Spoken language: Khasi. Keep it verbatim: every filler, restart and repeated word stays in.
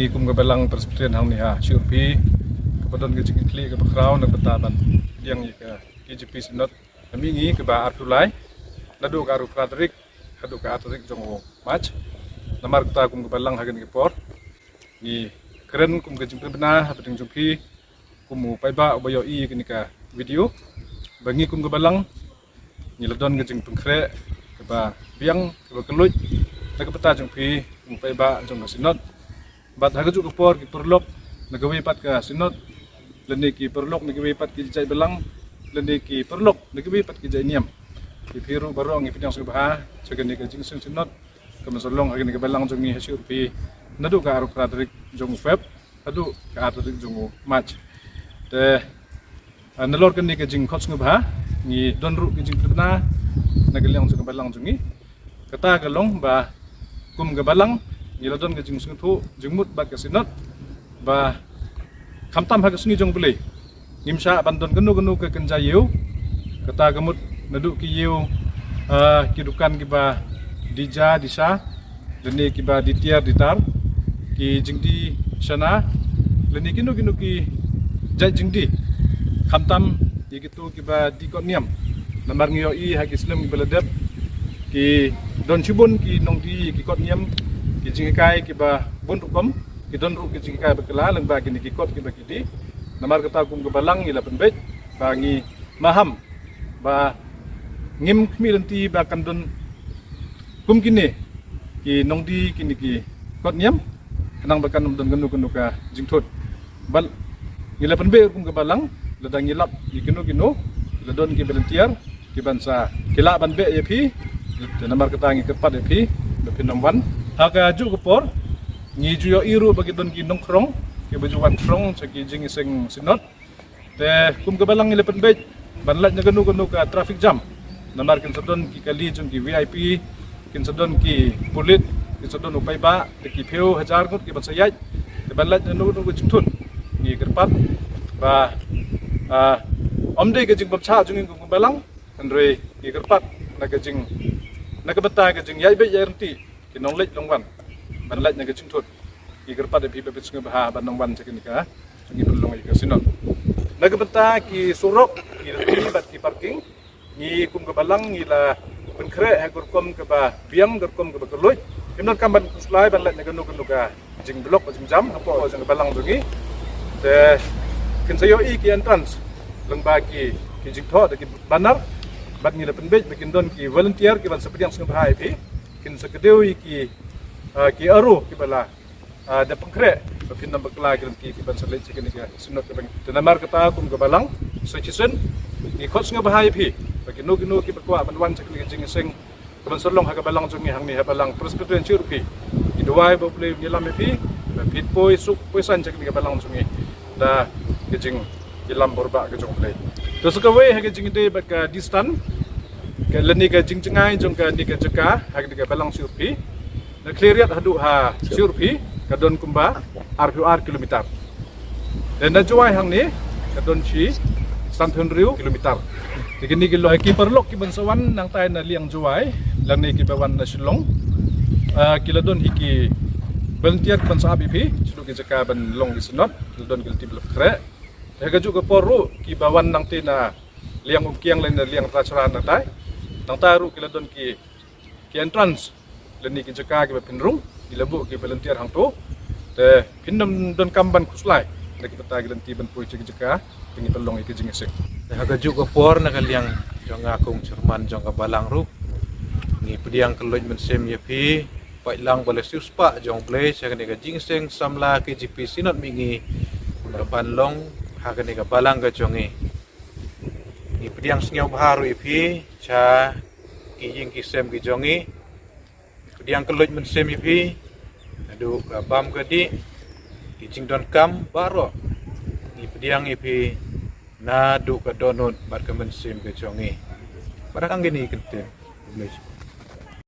Kum ka Balang Presbyterian hangne ha Shirphi, kaba don ka jingkitkhlieh kaba khraw na ka bynta ban pdiang ïa ka K J P Synod ha mihngi kaba arphew lai, naduh ka arphew phra tarik haduh ka ar tarik jong u March. Namar kata kum ka Balang ha kane ka por ngi kren kum ka jingpynbna hapdeng jong phi, kum u paidbah uba ïohi ïa kane ka video, ba ngi kum ka Balang ngi la don ka jingpynkhreh kaba biang kaba kylluid na ka bynta jong phi kum u paidbah jong ka Synod. Bad ha kajuh ka por ki paralok na kawei pat ka Synod, lane ki paralok na kawei pat ki jait Balang, lane ki paralok na kawei pat ki jait niam, ïa phi ruh baroh ngi pdiang sngewbha sha kane ka jingïaseng Synod kaba sa long ha kane ka Balang jong ngi ha Shirphi, naduh ka arphew phra tarik jong u Feb haduh ka ar tarik jong u March. Te, ah, nalor kane ka jingkhot sngewbha ngi don ruh ka jingpynbna na ka liang jong ka Balang jong ngi. Kata ka long ba kum ka Balang ngi la don ka jingsngewthuh jingmut bad ka Synod ba khamtam ha ka sngi jong U Blei ngim shah ban don kano kano ka kynja ïew. Kata ka mut naduh ki ïew, ah, ki dukan kiba dija disha, lane kiba ditiar ditar, ki jingdie shana, lane kino kino ki jait jingdie, khamtam ïa kito kiba die kot niam. Namar ngi ïohi ha ki snem kiba la dep ki don shibun ki nongdie ïa ki kot niam, ki jinghikai kiba bun rukom, ki don ruh ki jinghikai ba kylla lyngba kine ki kot kiba ki die. Namar kata kum ka Balang ngi la pynbeit ba ngi maham ba ngim khmih lynti ba kan don kum kine ki nongdie kine ki kot niam, khnang ba kan ym don kano kano ka jingthut. Bad ngi la pynbeit kum ka Balang, lada ngi lap ïa kino kino, la don ki volunteer ki ban sa, ki lah ban beh ïa phi. Te namar kata ngi kyrpad ïa phi ba phin ym wan. Ha kajuh ka por ngi ju ïohi ruh ba ki don ki nongkhrong kiba ju wan khrong sha ki jingïaseng Synod. Te kum ka Balang ngi la pynbeit ban lait na kano kano ka traffic jam, namar kin sa don ki kali jong ki V I P, kin sa don ki pulit, kin sa don u paidbah, te ki phew hajar ngut ki ban sa ïaid. Te ban lait na kano kano ka jingthut ngi kyrpad ba, ah, ym dei ka jingbamshah jong ngi kum ka Balang, hynrei ngi kyrpad na ka jing, na ka bynta ka jingïaid beit ïaid ryntih ki nongleit nongwan ban lait na ka jingthut. Ngi kyrpad ïa phi ba phin sngewbha ban nang wan sha kane ka, ngi pynlong ïa ka Synod. Na ka bynta ki surok, ki lynti bad ki parking, ngi kum ka Balang ngi la pynkhreh ha ka rukom kaba biang, ka rukom kaba kylluid. Ngim donkam ban khuslai ban lait na kano kano ka jingblok ka jingjam hapoh jong ka Balang jong ngi. Te kin sa ïohi ki entrance lyngba ki, ki jingthoh da ki banner. Bad ngi la pynbeit ba kin don ki volunteer ki ban sa pdiang sngewbha ïa phi, kin sa kdew ïa ki, ah, ki aro kiba la, ah, da pynkhreh ba phin ym bakla ki lynti ki ban sa leit sha kane ka Synod ka Balang. Te namar kata kum ka Balang sa shisien ngi khot sngewbha ïa phi ba kino kino kiba kwah ban wan sha kane ka jingïaseng ka ban sa long ha ka Balang jong ngi hangne ha Balang Presbyterian Shirphi, ngi duwai ba U Blei un ïalam ïa phi ba phin poi suk poi saiñ sha kane ka Balang jong ngi da ka jingïalam bor ba ka jong U Blei. Te sa kawei ha ka jingïadei bad ka distance ka lane ka jingjngai jong kane ka jaka ha kane ka Balang Shirphi, na Khliehriat haduh ha Shirphi ka don kumba arphew ar kilometer. Te na Jowai hangne ka don shi sanphew hynriew kilometer. Te kine ki long ki paralok ki ban sa wan nangtai na liang Jowai lane kiba wan na Shillong, ah, ki la don hi ki volunteer ki ban sa ap ïa phi shaduh ki jaka ban long ki Synod. La don ki lynti ba la pynkhreh. Te ha kajuh ka por ruh kiba wan nangtai na liang Umkiang lane na liang Rajrah nangtai, nangtai ruh ki la don ki, ki entrance lane ki jaka kiba pynrung, ki la buh ki volunteer hangto. Te phin ym donkam ban khuslai na ki bynta ki lynti ban poi sha ki jaka ba ngi pynlong ïa ki jingïaseng. Te ha kajuh ka por na ka liang jong nga kum chairman jong ka Balang ruh ngi pdiang kylluid mynsiem ïa phi, pait lang ba la siewspah jong U Blei sha kane ka jingïaseng samla K J P Synod mihngi kaba ban long ha kane ka Balang ka jong ngi. Ngi pdiang sngewbha ruh ïa phi sha ki ïing ki sem ki jong ngi. Ngi pdiang kylluid mynsiem ïa phi naduh ka bam ka dih, ki jingdonkam baroh. Ngi pdiang ïa phi naduh ka dohnud bad ka mynsiem ka jong ngi. Bad ha kane ka kyntien,